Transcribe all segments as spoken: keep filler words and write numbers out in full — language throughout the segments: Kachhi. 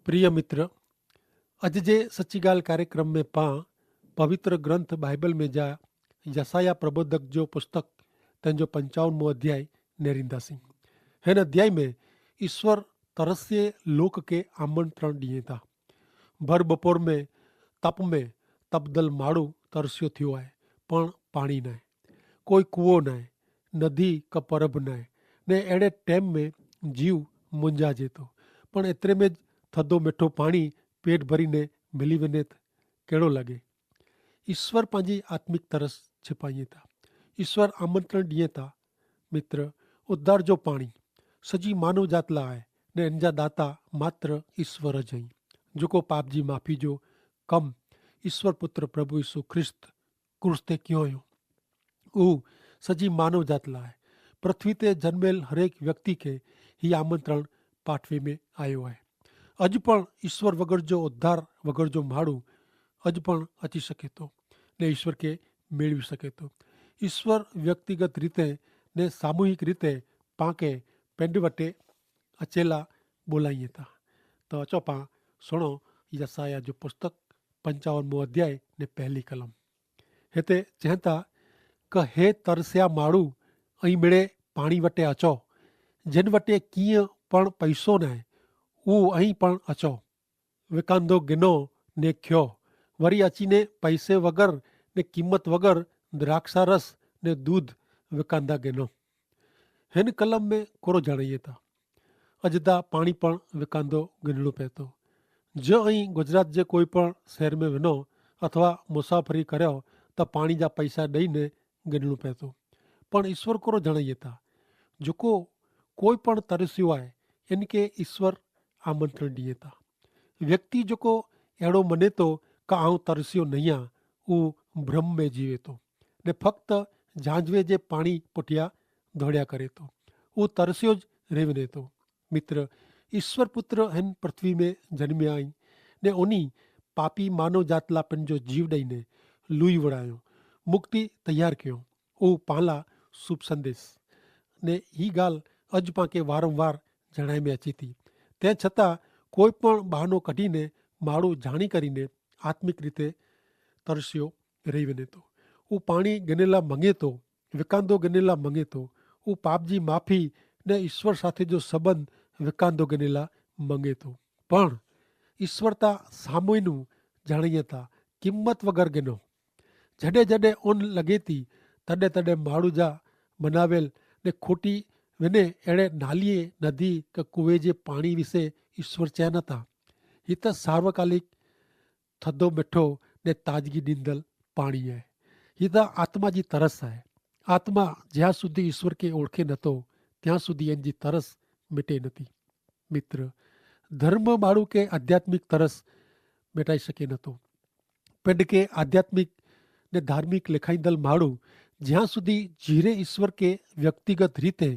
પ્રિય મિત્ર, અજ જે સચ્ચી ગાલ કાર્યક્રમ મેં પાં પવિત્ર ગ્રંથ બાઈબલ મેં જા યસાયાહ પ્રબોધક જો પુસ્તક તેનજો પંચાવન મો અધ્યાય નેરીંદા સિંહ. હેન અધ્યાય મેં ઈસ્વર તરસ્યે લોક કે આમંત્રણ દિયે તા. ભર બપોર મેં તપ મેં તપદલ માડૂ તરસ્યો થ્યો આય, પણ પાણી નાય, કોઈ કૂવો નાય, નદી કા પરભ નાય, ને એડે ટેમ મેં જીવ મુંજા જેતો. પણ એતરે મેં જ થદો મેઠો પાણી પેટ ભરી ને મિલી વેને તો કેડો લગે? ઈસ્વર પાંજી આત્મિક તરસ છિપાઈ થા. ઈસ્વર આમંત્રણ દિયે થા. મિત્ર, ઉદ્ધાર જો પાણી સજી માનવ જાતલા આય, ને એનજા દાતા માત્ર ઈસ્વર જ અહીં. જોકો પાપજી માફી જો કમ ઈસ્વર પુત્ર પ્રભુ ઈસુ ખ્રિસ્ત ક્રૂસ તે ક્યો અયો, ઉહ સજી માનવ જાતલા આય. પૃથ્વી તે જન્મેલ હરેક વ્યક્તિ કે હી આમંત્રણ પાઠવી મેં આયો આય. અજ પણ ઈસ્વર વગર જો ઉદ્ધાર વગર જો માડૂ અજ પણ અચી શકેતો, ને ઈસ્વર કે મેળવી શકેતો. ઈસ્વર વ્યક્તિગત રીતે ને સામૂહિક રીતે પાંકે પેંડ વટે અચેલા બોલાઈ થા. તો અચો પાં સુણો યસાયાહ જો પુસ્તક પંચાવન મો અધ્યાય ને પહેલી કલમ. હેતા ચેંતા કે હે તરસ્યા માડૂ, અહીં મેડે પાણી વટે અચો, જેન વટે કિંય પણ પૈસો નાય, ઉં અહીં પણ અચો. વેકાંદો ગિનો ને ખ્યો, વરી અચીને પૈસે વગર ને કિંમત વગર દ્રાક્ષારસ ને દૂધ વેકાંદા ગિનો. હેન કલમ મેં કોરો જાણાઈ થા? અજ તા પાણી પણ વેકાંદો ગિનણું પૈતો. જો અહીં ગુજરાત જે કોઈ પણ શહેર મેં વિનો અથવા મુસાફરી કર્યો, તો પાણી જા પૈસા દઈને ગિનણું પૈતો. પણ ઈસ્વર કોરો જાણાઈ થા? જોકો કોઈ પણ તરસ્યો આય, એન કે ઈસ્વર આમંત્રણ દિયે થા. વ્યક્તિ જોકો એડો મને તો કા આઉં તરસ્યો નહિયા, ઉં ભ્રમ મેં જીવે તો, ને ફક્ત જાંજવે જે પાણી પોઠિયા ધોડ્યા કરે તો, ઉં તરસ્યો જ રહેવને તો. મિત્ર, ઈસ્વર પુત્ર હેન પૃથ્વી મેં જન્મ્યા આઈ, ને ઓની પાપી માનવ જાતલા પેનજો જીવ દઈને લુઈ વડાયો, મુક્તિ તૈયાર કયો. ઉં પાલા શુભ સંદેશ. ને હી ગાલ અજ પાંકે વારંવાર જણાઈ મેં અચી થી. તે છતાં કોઈ પણ બહાનો કઢીને માડૂ જાણી કરીને આત્મિક રીતે તરસ્યો રહી વેને તો. ઉં પાણી ગનેલા મંગે તો, વિકાંદો ગનેલા મંગે તો. ઉં પાપજી માફી ને ઈસ્વર સાથે જો સંબંધ વિકાંદો ગનેલા મંગે તો. પણ ઈસ્વર તા સામોઈનું જાણીએ તા કિંમત વગર ગનો. જડે જડે ઓન લગેતી તડે તડે માડૂ જા મનાવેલ ને ખોટી વેને એડે નાલિયે નદી કે કુવે જે પાણી વિશે ઈસ્વર ચેન તા. હિત સાર્વકાલિક થદો મેઠો ને તાજગી દીંદલ પાણી હૈ. હિત આત્મા જી તરસ હૈ. આત્મા જ્યાં સુધી ઈસ્વર કે ઓળખે નતો ત્યાં સુધી એન જી તરસ મેટે નથી. મિત્ર, ધર્મ માડૂ કે આધ્યાત્મિક તરસ મેટાઈ શકે નતો. પેંડ કે આધ્યાત્મિક ને ધાર્મિક લેખાઈંદલ માડૂ જ્યાં સુધી જીરે ઈસ્વર કે વ્યક્તિગત રીતે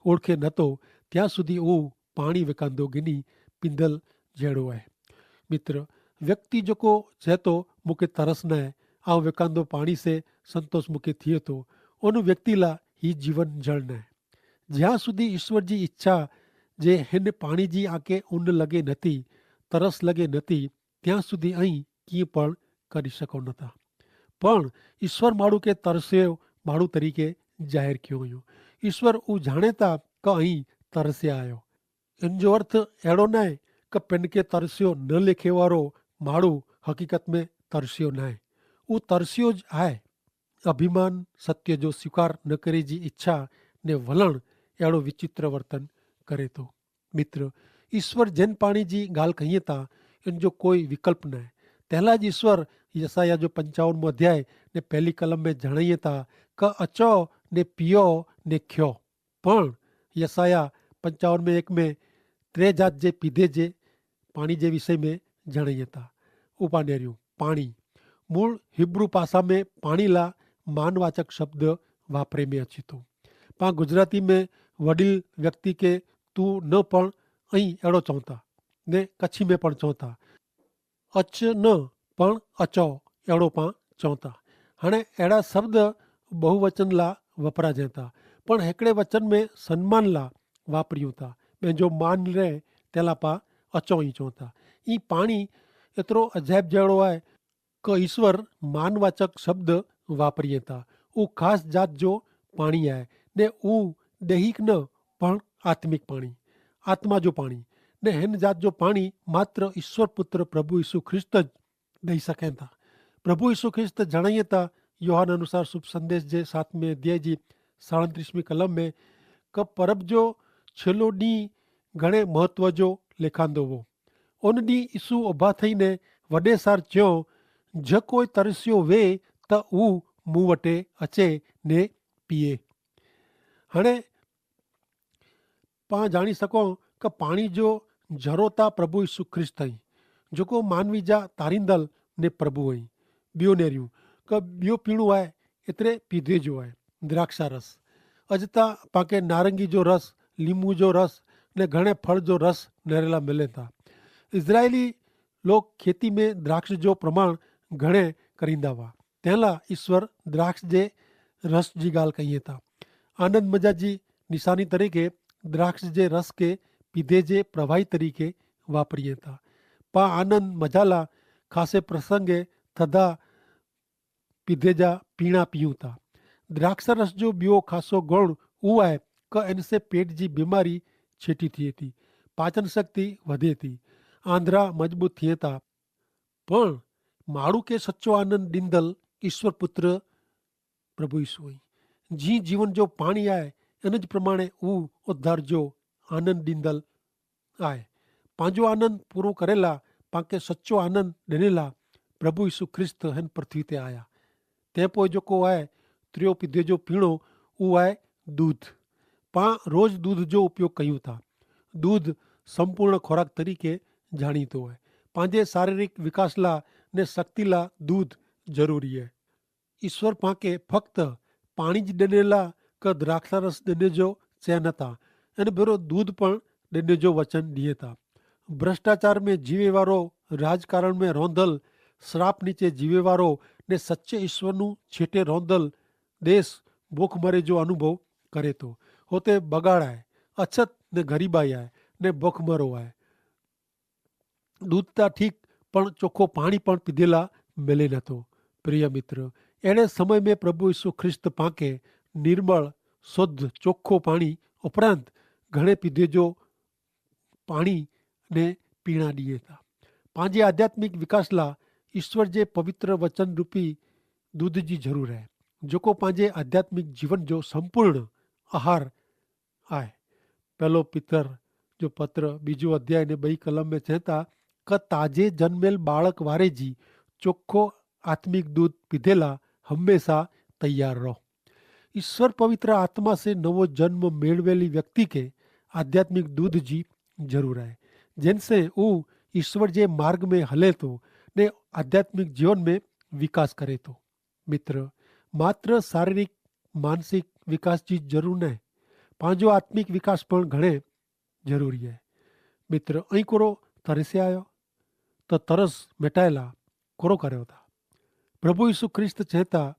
ઓળખે નતો ત્યાં સુધી ઉં પાણી વેકાંદો ગિની પિંદલ જેડો આય. મિત્ર, વ્યક્તિ જોકો ચેતો મુકે તરસ નાય, આવ વેકાંદો પાણી સે સંતોષ મુકે થિયે તો, ઓનુ વ્યક્તિલા હી જીવન જળ નાય. જ્યાં સુધી ઈસ્વર જી ઇચ્છા જે હેન પાણી જી આંકે ઉન લગે નથી, તરસ લગે નથી, ત્યાં સુધી અહીં કિંપણ કરી શકો નતા. પણ ઈસ્વર માડૂ કે તરસે માડૂ તરીકે જાહેર ક્યો હોયો. ઈસ્વર ઉજાણે તા કે અહીં તરસે આયો. એન જો અર્થ એડો નાય કે પેન કે તરસ્યો ન લેખેવારો માડૂ હકીકત મેં તરસ્યો નાય. ઉં તરસ્યો જ આય. અભિમાન સત્ય જો સ્વીકાર ન કરે જી ઇચ્છા ને વલણ એડો વિચિત્ર વર્તન કરે તો. મિત્ર, ઇશ્વર જેન પાણી જી ગાલ કહિયે તા એન જો કોઈ વિકલ્પ નાય. તેહલા જ ઇશ્વર યસાયાહ જો પંચાવન મો અધ્યાય ને પહેલી કલમ મેં જણાયે તા કે અચો ને પિયો ને ખ્યો. પણ યસાયાહ પંચાવન મેં એક મેં ત્રે જાત જે પીધે જે પાણી જે વિષય મેં જણાયે તા. ઉપાનેર્યું પાણી મૂળ હિબ્રૂ પાસા મેં પાણીલા માનવાચક શબ્દ વાપરે મેં અચ્છી તો. પાં ગુજરાતી મેં વડીલ વ્યક્તિ કે તું ન પણ અહીં એડો ચોંતા ને કચ્છી મેં પણ ચોંતા. અચ્છ ન પણ અચો એડો પાં ચોંતા. હણે એડા શબ્દ બહુવચન લા વપરા જેતા પણ હેકડ઼ે વચન મેં સન્માન લા વાપર્યું તા. મેં જો માન રહે તેલા પાં અચો હી ચોતા. હી પાણી એતરો અજાયબ જેડો આય કે ઈસ્વર માનવાચક શબ્દ વાપરિયે તા. ઉહ ખાસ જાત જો પાણી આય, ને ઉહ દૈહિક ન પણ આત્મિક પાણી, આત્મા જો પાણી, ને હેન જાત જો પાણી માત્ર ઈસ્વર પુત્ર પ્રભુ ઈસુ ખ્રિસ્ત જ દઈ સકે તા. પ્રભુ ઈસુ ખ્રિસ્ત જણાયે તા યોહાન અનુસાર શુભ સંદેશ જે સાતમે અધ્યાય જી સાડત્રીસમી કલમ મેં કે પરબ જો છેલ્લો દી ઘણે મહત્વ જો લેખાંદો વો. ઉન દી ઈસુ ઉભા થઈ ને વડે સાર ચ્યો, જે કોઈ તરસ્યો વે, તો ઉહ મું વટે અચે ને પીએ. હણે પાં જાણી સકો કે પાણી જો ઝરોતા પ્રભુ ઈસુ ખ્રિસ્ત હૈં, જોકો માનવી જા તારીંદલ ને પ્રભુ હૈં. બ્યો નેર્યું કે બ્યો પીણું આય, એતરે પીધે જો આય. દ્રાક્ષા રસ. અજ તા પાંકે નારંગી જો રસ, લિંબુ જો રસ ને ઘણે ફળ જો રસ નેરેલા મિલે તા. ઇઝરાયેલી લોક ખેતી મેં દ્રાક્ષ જો પ્રમાણ ઘણે કરીંદા વા. તેલા ઇશ્વર દ્રાક્ષ જે રસ જી ગાલ કહિયે તા. આનંદ મજા જી નિશાની તરીકે દ્રાક્ષ જે રસ કે પીધે જે પ્રવાહી તરીકે વાપરિયે તા. પા આનંદ મજાલા ખાસે પ્રસંગે થદા પીધે જા પીણા પીયું તા. દ્રાક્ષરસ જો બ્યો ખાસો ગણ ઉવાય કે એનસે પેટ જી બીમારી છેટી થી તી, પાચન શક્તિ વધે તી, આંધરા મજબૂત થી તા. પણ માડૂ કે સચો આનંદ દીંદલ ઈસ્વર પુત્ર પ્રભુ ઈસુ હૈં. જી જીવન જો પાણી આય એન જ પ્રમાણે ઉવ ઉદ્ધાર જો આનંદ દીંદલ આય. પાંજો આનંદ પૂરો કરેલા પાંકે સચો આનંદ દેનેલા પ્રભુ ઈસુ ખ્રિસ્ત હેન પૃથ્વી તે આયા. તે પોય જોકો આય ત્રિયો પીધે જો પીણો ઉવાય દૂધ. પાં રોજ દૂધ જો ઉપયોગ કહ્યું થા. દૂધ સંપૂર્ણ ખોરાક તરીકે જાણીતો આય. પાંજે શારીરિક વિકાસલા ને શક્તિલા દૂધ જરૂરી આય. ઈસ્વર પાંકે ફક્ત પાણી જ દેનેલા કે દ્રાક્ષારસ દેને જો ચેન થા, અને ભેરો દૂધ પણ દેને જો વચન દિયે થા. ભ્રષ્ટાચાર મેં જીવેવારો, રાજકારણ મેં રોંધલ, શ્રાપ નીચે જીવેવારો ને સચ્ચે ઈસ્વરનું છેટે રોંધલ દેશ ભોખમરે જો અનુભવ કરે તો. હોતે બગાડાય, અછત ને ગરીબાઈ આય ને ભોખમરો આય. દૂધતા ઠીક પણ ચોખો પાણી પણ પીધેલા મેલે નતો. પ્રિય મિત્ર, એડે સમય મેં પ્રભુ ઈસુ ખ્રિસ્ત પાંકે નિર્મળ, શુદ્ધ ચોખો પાણી ઉપરાંત ઘણે પીધે જો પાણી ને પીણા દિયે તા. પાંજે આધ્યાત્મિક વિકાસલા ઈસ્વર જે પવિત્ર વચન રૂપી દૂધ જી જરૂર હૈ, જોકો પાંજે આધ્યાત્મિક જીવન જો સંપૂર્ણ આહાર આય. પહેલો પિતર જો પત્ર બીજું અધ્યાય ને બઈ કલમ મેં ચેતા, કે તાજે જન્મેલ બાળક વારે જી ચોખો આત્મિક દૂધ પીધેલા હંમેશા તૈયાર રહો. ઈસ્વર પવિત્ર આત્મા સે નવો જન્મ મેળવેલી વ્યક્તિ કે આધ્યાત્મિક દૂધ જી જરૂર હૈ, જેનસે ઉહ ઈસ્વર જે માર્ગ મેં હલે તો ને આધ્યાત્મિક જીવન મેં વિકાસ કરે તો. મિત્ર, માત્ર શારીરિક માનસિક વિકાસ જી જરૂર નહીં, પાંજો આત્મિક વિકાસ પણ ઘણે જરૂરી હૈ. મિત્ર, અહીં કોરો તરસે આયો? તો તરસ મેટાયેલા કોરો કર્યો થા? પ્રભુ ઈસુ ખ્રિસ્ત ચેતા,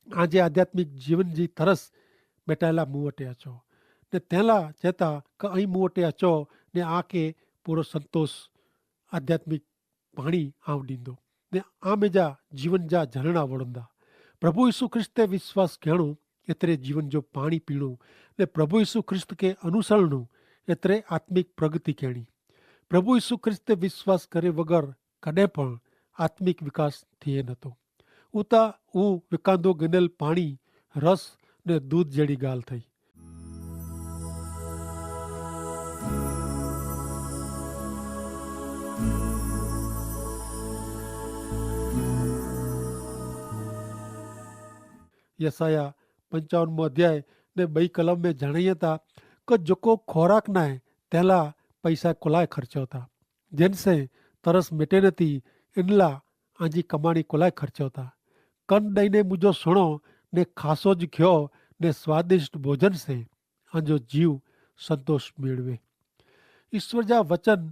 આજે આધ્યાત્મિક જીવન જી તરસ મેટાયેલા મુવટે અચો, ને તેલા ચેતા કે અહીં મુવટે અચો, ને આકે પૂરો સંતોષ આધ્યાત્મિક પાણી આવ દીંદો, ને આમે જા જીવન જા જરણા વળંદા. પ્રભુ ઈસુ ખ્રિસ્ત તે વિશ્વાસ કહેણું એતરે જીવન જો પાણી પીણું, ને પ્રભુ ઈસુ ખ્રિસ્ત કે અનુસરણું એતરે આત્મિક પ્રગતિ કહેણી. પ્રભુ ઈસુ ખ્રિસ્ત તે વિશ્વાસ કરે વગર કદે પણ આત્મિક વિકાસ થિયે નતો. ઉતા ઉં વિકાંદો ગનેલ પાણી, રસ ને દૂધ જેડી ગાલ થઈ. યસાયાહ પંચાવન મો અધ્યાય ને બઈ કલમ મેં જણાયે તા, કે જોકો ખોરાક નાય તેલા પૈસા કોલાય ખર્ચો તા? જેન સે તરસ મેટે નથી, ઇનલા આજી કમાણી કોલાય ખર્ચો તા? કન દઈને મુજો સુણો ને ખાસો જ ખ્યો ને સ્વાદિષ્ટ ભોજન સે આજો જીવ સંતોષ મેળવે. ઈસ્વર જા વચન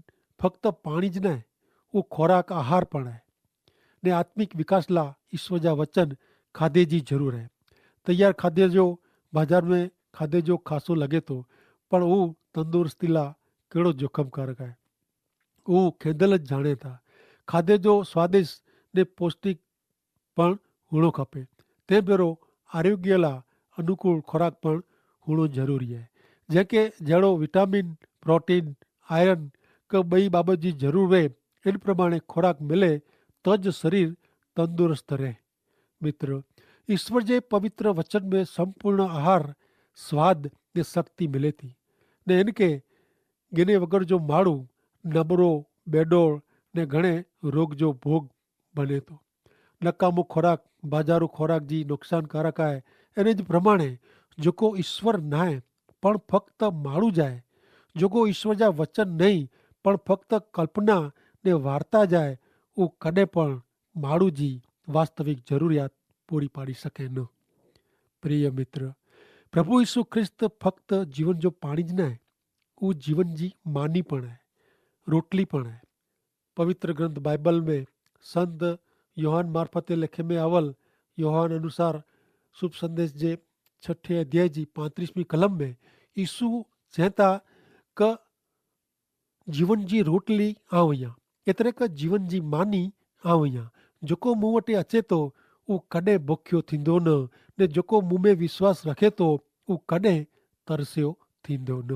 ફક્ત પાણી જ નાય, ઉં ખોરાક આહાર પણ હૈ. ને આત્મિક વિકાસલા ઈસ્વર જા વચન ખાધે જી જરૂર હૈ. તૈયાર ખાધે જો બાજાર મેં ખાધે જો ખાસો લગે તો, પણ ઉં તંદુરસ્તીલા કેડો જોખમકારક હૈ. ઉહ ખેંદલ જ જાણે થા. ખાધે જો સ્વાદિષ્ટ ને પૌષ્ટિક પણ હુણો ખપે. તે ભેરો આરોગ્યલા અનુકૂળ ખોરાક પણ હુણો જરૂરી હૈ. જેકે જેડો વિટામિન, પ્રોટીન, આયરન કે બઈ બાબત જી જરૂર હૈ, એન પ્રમાણે ખોરાક મિલે તો જ શરીર તંદુરસ્ત રહે. મિત્ર, ઈસ્વર જે પવિત્ર વચન મેં સંપૂર્ણ આહાર, સ્વાદ ને શક્તિ મિલે થી. ને એન કે ગિને વગર જો માડૂ નબરો, બેડોળ ને ઘણે રોગ જો ભોગ બને તો. નકામો ખોરાક બાજારો ખોરાક જી નુકસાનકારક આય. અને જ પ્રમાણે જોકો ઈસ્વર નાય પણ ફક્ત માડૂ જાય, જોકો ઈસ્વર જા વચન નહીં પણ ફક્ત કલ્પના ને વાર્તા જાય, ઉં કદે પણ માડૂ જી વાસ્તવિક જરૂરિયાત પૂરી પાડી શકે ન. પ્રિય મિત્ર, પ્રભુ ઈસુ ખ્રિસ્ત ફક્ત જીવન જો પાણી જ નાય, ઉં જીવન જી માની પણ હૈ, રોટલી પણ હૈ. પવિત્ર ગ્રંથ બાઈબલ મેં સંત યોહાન મારફતે લેખે મેં આવલ યોહાન અનુસાર શુભ સંદેશ જે છઠ્ઠે અધ્યાય જી પાંત્રીસમી કલમ મેં ઈસુ ચેતા કે જીવન જી રોટલી આવયા, એતરે કે જીવન જી માની આવયા. જોકો મું વટે અચે તો ઉં કદે ભોખ્યો થીંદો ન, ને જોકો મું મેં વિશ્વાસ રખે તો ઉં કદે તરસ્યો થીંદો ન.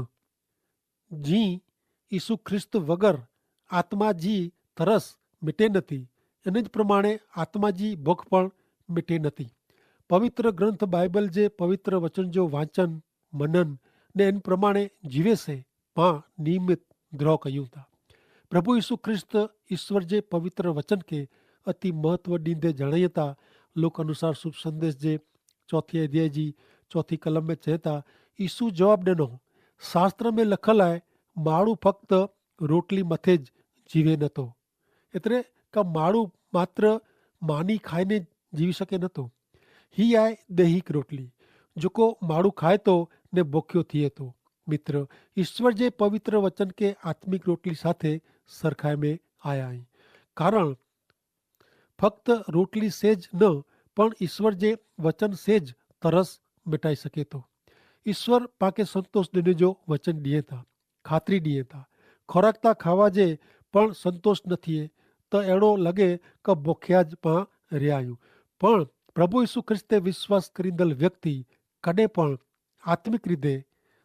જી ઈસુ ખ્રિસ્ત વગર આત્મા જી તરસ મિટે નથી, અને જ પ્રમાણે આત્મા જી ભોખ પણ મિટે નથી. પવિત્ર ગ્રંથ બાઈબલ જે પવિત્ર વચન જો વાંચન, મનન ને એન પ્રમાણે જીવે સે, પા નિયમિત દ્રોહ કહ્યું તા. પ્રભુ ઈસુ ખ્રિસ્ત ઈસ્વર જે પવિત્ર વચન કે અતિ મહત્વ દીધે જણાયે તા. લોક અનુસાર શુભ સંદેશ જે ચોથી અધ્યાય જી ચોથી કલમ મેં ચેતા, ઈસુ જવાબ દેનો, શાસ્ત્ર મેં લખલ આય, માણુ ફક્ત રોટલી મતે જ જીવે નતો. એતરે કા માણુ માત્ર માની ખાઈને જીવી શકે નતો. હી આય દૈહિક રોટલી, જોકો માણુ ખાય તો ને ભોખ્યો થિયે તો. મિત્ર, ઈસ્વર જે પવિત્ર વચન કે આત્મિક રોટલી સાથે સરખાઈ મેં આયા હૈં. કારણ ફક્ત રોટલી સે જ ન, પણ ઈસ્વર જે વચન સે જ તરસ મિટાઈ શકે તો. ઈસ્વર પાંકે સંતોષ દેને જો વચન દિયે તા, ખાતરી દિયે તા. ખોરાક તા ખાવા જે પણ સંતોષ ન થિયે, તો એડો લગે કે ભોખ્યા જ પાં રહ્યા આયું. પણ પ્રભુ ઈસુ ખ્રિસ્તે વિશ્વાસ કરીંદલ વ્યક્તિ કદે પણ આત્મિક રીતે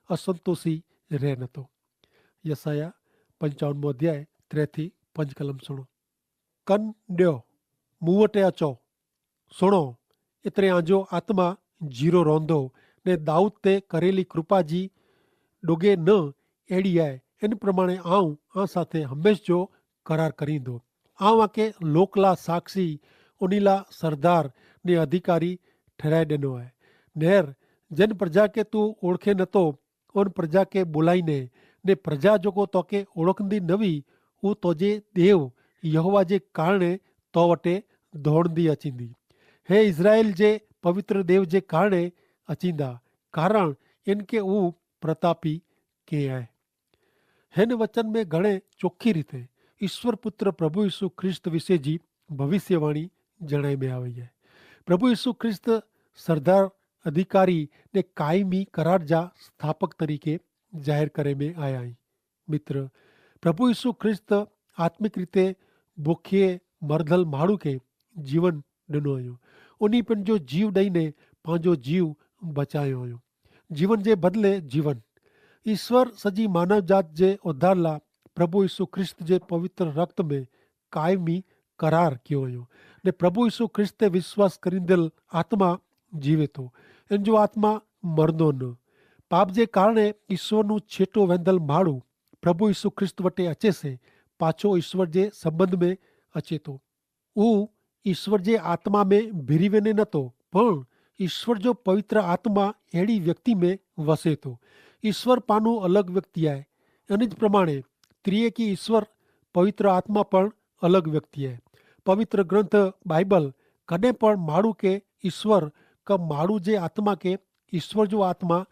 અસંતોષી રહે નતો. યસાયાહ પંચાવન મો અધ્યાય ત્રે થી પંજ કલમ સુણો. કન દ્યો, મુવટે અચો. સુણો, એતરે આજો આત્મા જીરો રોંધો, ને દાઉદ તે કરેલી કૃપા જી ડોગે ન એડિયાએ. એન પ્રમાણે આઉં આ સાથે હમેશ જો કરાર કરીંદો. આઉં આકે લોકલા સાક્ષી, ઉનીલા સરદાર ને અધિકારી ઠેરાઈ દેનો હૈ. નેર જેન પ્રજા કે તું ઓળખે નતો, ઉન પ્રજા કે બોલાઈ ને, ને પ્રજા જોકો તોકે ઓળખંદી નવી, ઉ તોજે દેવ યહોવા જે કારણે તો વટે ધોણંદી અચીંદી. હે ઇઝરાયેલ જે પવિત્ર દેવ જે કારણે અચીંદા, કારણ એન કે ઉ પ્રતાપી કે આય. હેન વચન મેં ઘણે ચોખી રીતે ઇશ્વર પુત્ર પ્રભુ ઇશુ ખ્રિસ્ત વિશે જી ભવિષ્યવાણી જણાઈ મેં આવે હૈ. પ્રભુ ઇશુ ખ્રિસ્ત સરદાર અધિકારી ને કાયમી કરાર જા સ્થાપક તરીકે જાહેર કરે મેં આયા હૈ. મિત્ર, પ્રભુ ઇશુ ખ્રિસ્ત આત્મિક રીતે ભોખીએ મરધલ માણુ કે જીવન ડનો અયો. ઉની પણ જો જીવ ડઈને પાંજો જીવ બચાયો અયો. જીવન જે બદલે જીવન. ઈસ્વર સજી માનવજાત જે ઉદ્ધારલા પ્રભુ ઈસુ ખ્રિસ્ત જે પવિત્ર રક્ત મેં કાયમી કરાર કિયો અયો. ને પ્રભુ ઈસુ ખ્રિસ્ત તે વિશ્વાસ કરીંદલ આત્મા જીવે તો, એન જો આત્મા મરનો ન. પાપ જે કારણે ઈસ્વરનું છેટો વેંદલ માડૂ પ્રભુ ઈસુ ખ્રિસ્ત વટે અચે સે પાછો ઈસ્વર જે સંબંધ મેં અચે તો. ઉહ ઈસ્વર જે આત્મા મેં ભીરી વેને નતો, પણ ઈસ્વર જો પવિત્ર આત્મા એડી વ્યક્તિ મેં વસે તો. ઈસ્વર પાનું અલગ વ્યક્તિ આય. અને જ પ્રમાણે ત્રિયેકી ઈસ્વર પવિત્ર આત્મા પણ અલગ વ્યક્તિ આય. પવિત્ર ગ્રંથ બાઈબલ કદે પણ માડૂ કે ઈસ્વર કા માડૂ જે આત્મા કે ઈસ્વર જો આત્મા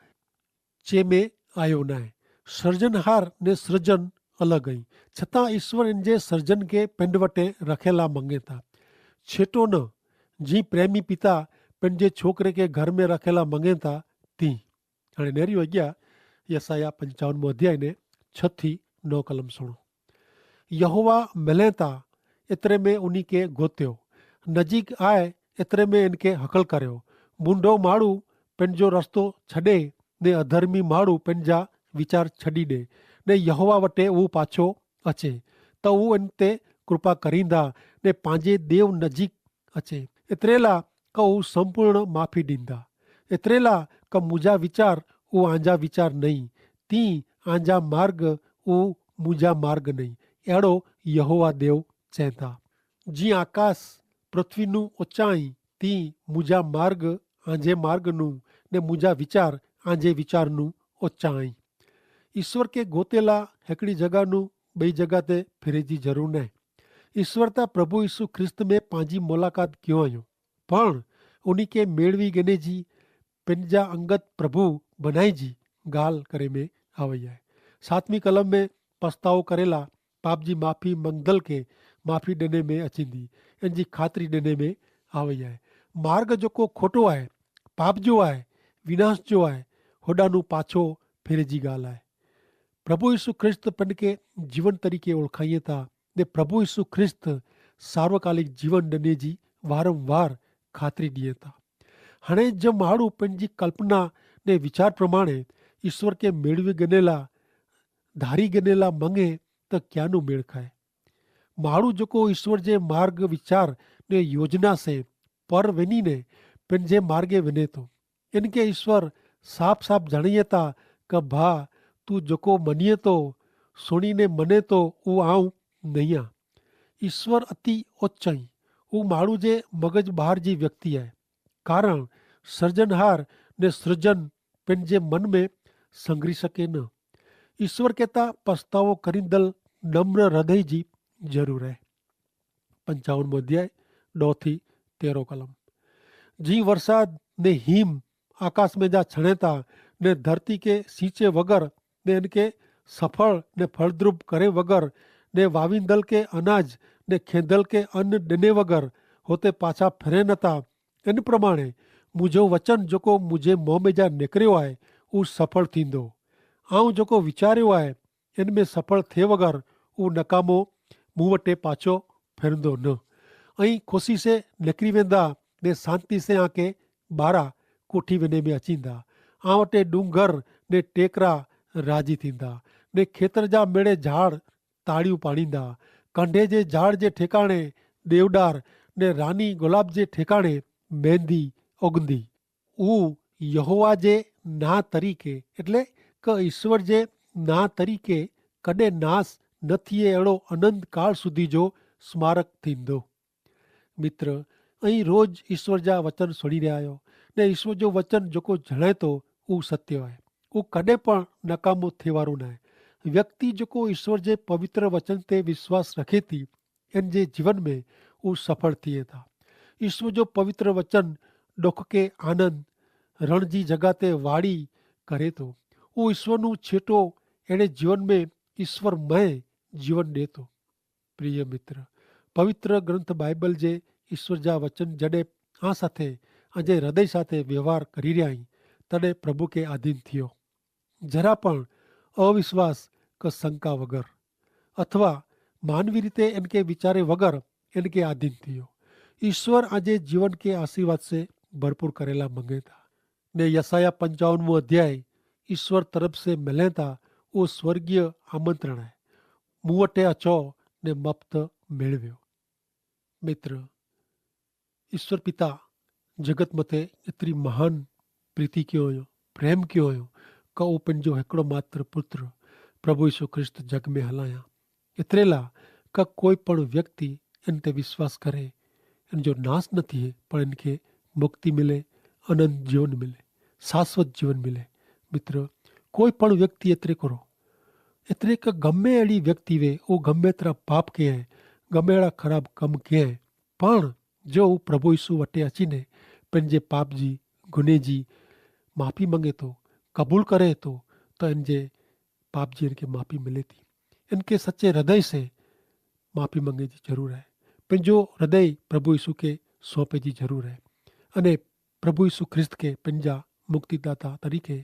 ચે મેં આયો નાય. સર્જનહાર ને સર્જન અલગ હૈં. છતાં ઈસ્વર એન જે સર્જન કે પેંડ વટે રખેલા મંગેતા છેટો ન. જી પ્રેમી પિતા પેંડ જે છોકરે કે ઘર મેં રખેલા મંગેતા તી. અને નેરી વગ્યા યસાયા પંચાવન મો અધ્યાય ને છ થી નવ કલમ સુણો. યહોવા મલેતા એતરે મેં ઉની કે ગોત્યો, નજીક આય એતરે મેં એન કે હકલ કર્યો. મુંડો માડૂ પેનજો રસ્તો છડે ને અધર્મી માડૂ પેનજા વિચાર છડી દે, ને યહોવા વટે ઉપાછો અછે, તો ઉ એન તે કૃપા કરીંદા, ને પાંજે દેવ નજીક અછે. એતરેલા કે ઉ સંપૂર્ણ માફી દીંદા. એતરેલા કે મુજા વિચાર ઉ આંજા વિચાર નહીં, તી આંજા માર્ગ ઉ મુજા માર્ગ નહીં. એડો યહોવા દેવ ચેંતા. જી આકાશ પૃથ્વીનું ઓચ્ચાઈ, તી મુજા માર્ગ આંજે માર્ગનું, ને મુજા વિચાર આંજે વિચારનું ઓચ્ચાઈ. ઈસ્વર કે ગોતેલા હેકડી જગાનું બઈ જગા તે ફિરેજી જરૂર નાઈ. ઈસ્વર તા પ્રભુ ઈસુ ખ્રિસ્ત મેં પાંજી મુલાકાત ક્યો આયો, પણ ઉની કે મેળવી ગને જી પેનજા અંગત પ્રભુ બનાઈ જી ગાલ કરે મેં આવય હૈ. સાતમી કલમ મેં પસ્તાવો કરેલા પાપજી માફી મંગદલ કે માફી દેને મેં અચિંદી, એનજી ખાતરી દેને મેં આવય હૈ. માર્ગ જોકો ખોટો આય, પાપજો આય, વિનાશ જો આય, હોડાનું પાછો ફેરેજી ગાલ આય. પ્રભુ ઈસુ ખ્રિસ્ત પેનકે જીવન તરીકે ઓળખાઈએ તા, ને પ્રભુ ઈસુ ખ્રિસ્ત સાર્વકાલિક જીવન દને જી વારંવાર ખાતરી દિયે તા. હણે જે માડૂ પેનજી કલ્પના ને વિચાર પ્રમાણે ઈસ્વર કે મેળવી ગનેલા ધારી ગનેલા મંગે, તો ક્યાંનું મેળ ખાય? માડૂ જોકો ઈસ્વર જે માર્ગ વિચાર ને યોજના સે પર વેની ને પેનજે માર્ગે વેને તો, એન કે ઈસ્વર સાફ સાફ જણાયે તા, કે ભા, તું જોકો મનિયે તો, સુણીને મને તો ઉ આઉં નહિયા. ઈસ્વર અતિ ઓચ્છાઈ ઉ માડૂ જે મગજ બહાર જી વ્યક્તિ હૈ. કારણ સર્જનહાર ને સર્જન પેનજે મન મેં સંગરી શકે ન. ઈસ્વર કેતા પસ્તાવો કરીંદલ નમ્ર હૃદય જી જરૂર હૈ. પંચાવન મો અધ્યાય દો થી તેરો કલમ. જી વરસાદ ને હિમ આકાશ મેં જા છણેતા ને ધરતી કે સિંચે વગર ને એનકે સફળ ને ફળદ્રૂપ કરે વગર ને વાવિંદલ કે અનાજ ને ખેંદલ કે અન્ન દેને વગર હોતે પાછા ફેરે નતા, એન પ્રમાણે મુઝે વચન જોકો મુઝે મોં મેં જા નેકર્યો આય ઉસ સફળ થીંદો. આઉં જોકો વિચાર્યો આય એન મેં સફળ થે વગર ઉ નકામો મુવટે પાછો ફેરંદો ન. અહીં ખુશી સે નેકરી વેંદા ને શાંતિ સે આંકે બારા કોઠી વેને મેં અચીંદા. આંવટે ડુંગર ને ટેકરા રાજી થીંદા ને ખેતર જા મેળે ઝાડ તાળિયું પાણીંદા. કંઢે જે ઝાડ જે ઠેકાણે દેવડાર ને રાની ગુલાબ જે ઠેકાણે મેંદી ઓગંદી. ઉ યહોવા જે ના તરીકે એટલે કે ઈસ્વર જે ના તરીકે કદે નાસ ન થિયે એડો અનંતકાળ સુધી જો સ્મારક થીંદો. મિત્ર, અહીં રોજ ઈસ્વર જા વચન સુણી રહ્યા હો ને ઈસ્વર જો વચન જોકો જણાયતો ઉ સત્ય હૈ. ઉ કદે પણ નકામો થેવારો નાય. વ્યક્તિ જોકો ઈસ્વર જે પવિત્ર વચન તે વિશ્વાસ રખેતી એન જે જીવન મેં ઉસ સફળ થિયે થા. ઈસ્વર જો પવિત્ર વચન ડોખ કે આનંદ રણ જી જગા તે વાડી કરે તો. ઉસ ઈસ્વર નું છેટો એડે જીવન મેં ઈસ્વર મય જીવન દેતો. પ્રિય મિત્ર, પવિત્ર ગ્રંથ બાઈબલ જે ઈસ્વર જા વચન જડે આ સાથે આજે હૃદય સાથે વ્યવહાર કરી રહ્યા હી, તડે પ્રભુ કે આધીન થિયો. જરા પણ અવિશ્વાસ કે શંકા વગર અથવા માનવી રીતે એનકે વિચારે વગર એનકે આધીન થિયો. ઈસ્વર આજે જીવન કે આશીર્વાદ સે ભરપૂર કરેલા મંગેતા. ને યસાયાહ પંચાવન મું અધ્યાય ઈસ્વર તરફ સે મલેતા વો સ્વર્ગીય આમંત્રણ હૈ. મુવટે અચો ને મફત મેળવ્યો. મિત્ર, ઈસ્વર પિતા જગત મતે એતરી મહાન પ્રીતિ ક્યો હોયો, પ્રેમ ક્યો હોયો, કા ઉપને જો હેકડો માત્ર પુત્ર પ્રભુ ઈસુ ખ્રિસ્ત જગ મેં હલાયા. એતરેલા કા કોઈ પણ વ્યક્તિ એન તે વિશ્વાસ કરે એન જો નાસ નથી હૈ, પણ એન કે મુક્તિ મિલે, અનંત જીવન મિલે, શાશ્વત જીવન મિલે. મિત્ર, કોઈ પણ વ્યક્તિ એતરે કરો, એતરે કે ગમે એડી વ્યક્તિ વે, વો ગમે એતરા પાપ કે હૈ, ગમે એડા ખરાબ કમ કે હૈ, પણ જો ઉપ પ્રભુ ઈસુ વટે અચીને પેનજે પાપજી ગુનેજી માફી મંગેતો, કબૂલ કરેતો, તો એનજે પાપજી એનકે માફી મિલેતી. એનકે સચ્ચે હૃદય સે માફી મંગેજી જરૂર હૈ. પેનજો હૃદય પ્રભુ ઈસુ કે સોંપેજી જરૂર હૈ. અને પ્રભુ ઈસુ ખ્રિસ્ત કે પેનજા મુક્તિદાતા તરીકે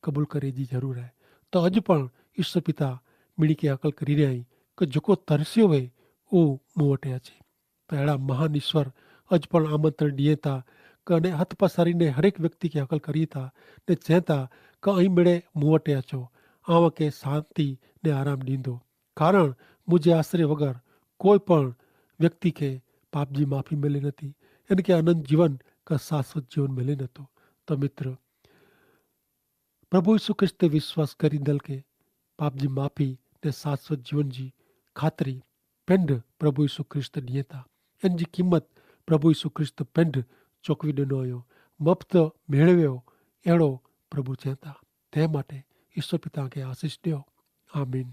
કબૂલ કરેજી જરૂર હૈ. તો અજ પણ ઈસુ પિતા મિણી કે હકલ કરી રહ્યા હૈં કે જકો તરસ્યો હૈ ઉહ મુવટે અચે. તો એડા મહાન ઈસ્વર અજ પણ આમંત્રણ દિયે તા કે અને હત પસારી ને હરેક વ્યક્તિ કે હકલ કરી તા ને ચેતા કે અહીં મેડે મુવટે અચો, આવા કે શાંતિ ને આરામ દીંદો. કારણ મુઝે આશરે વગર કોઈ પણ વ્યક્તિ કે પાપજી માફી મેલે નથી, એન કે અનંત જીવન કે શાશ્વત જીવન મેલે નતો. તો મિત્ર, પ્રભુ ઈસુ ખ્રિસ્ત તે વિશ્વાસ કરી દલ કે પાપજી માફી ને શાશ્વત જીવન જી ખાતરી પેંધ પ્રભુ ઈસુ ખ્રિસ્ત દિયે તા. એન જી કિંમત પ્રભુ ઈસુ ખ્રિસ્ત પેંધ ચોકવી દેનો અયો, મફત મેળવ્યો એડો પ્રભુ ચેતા. તે માટે ઈસુ પિતા કે આશીસ દેઓ. આમીન.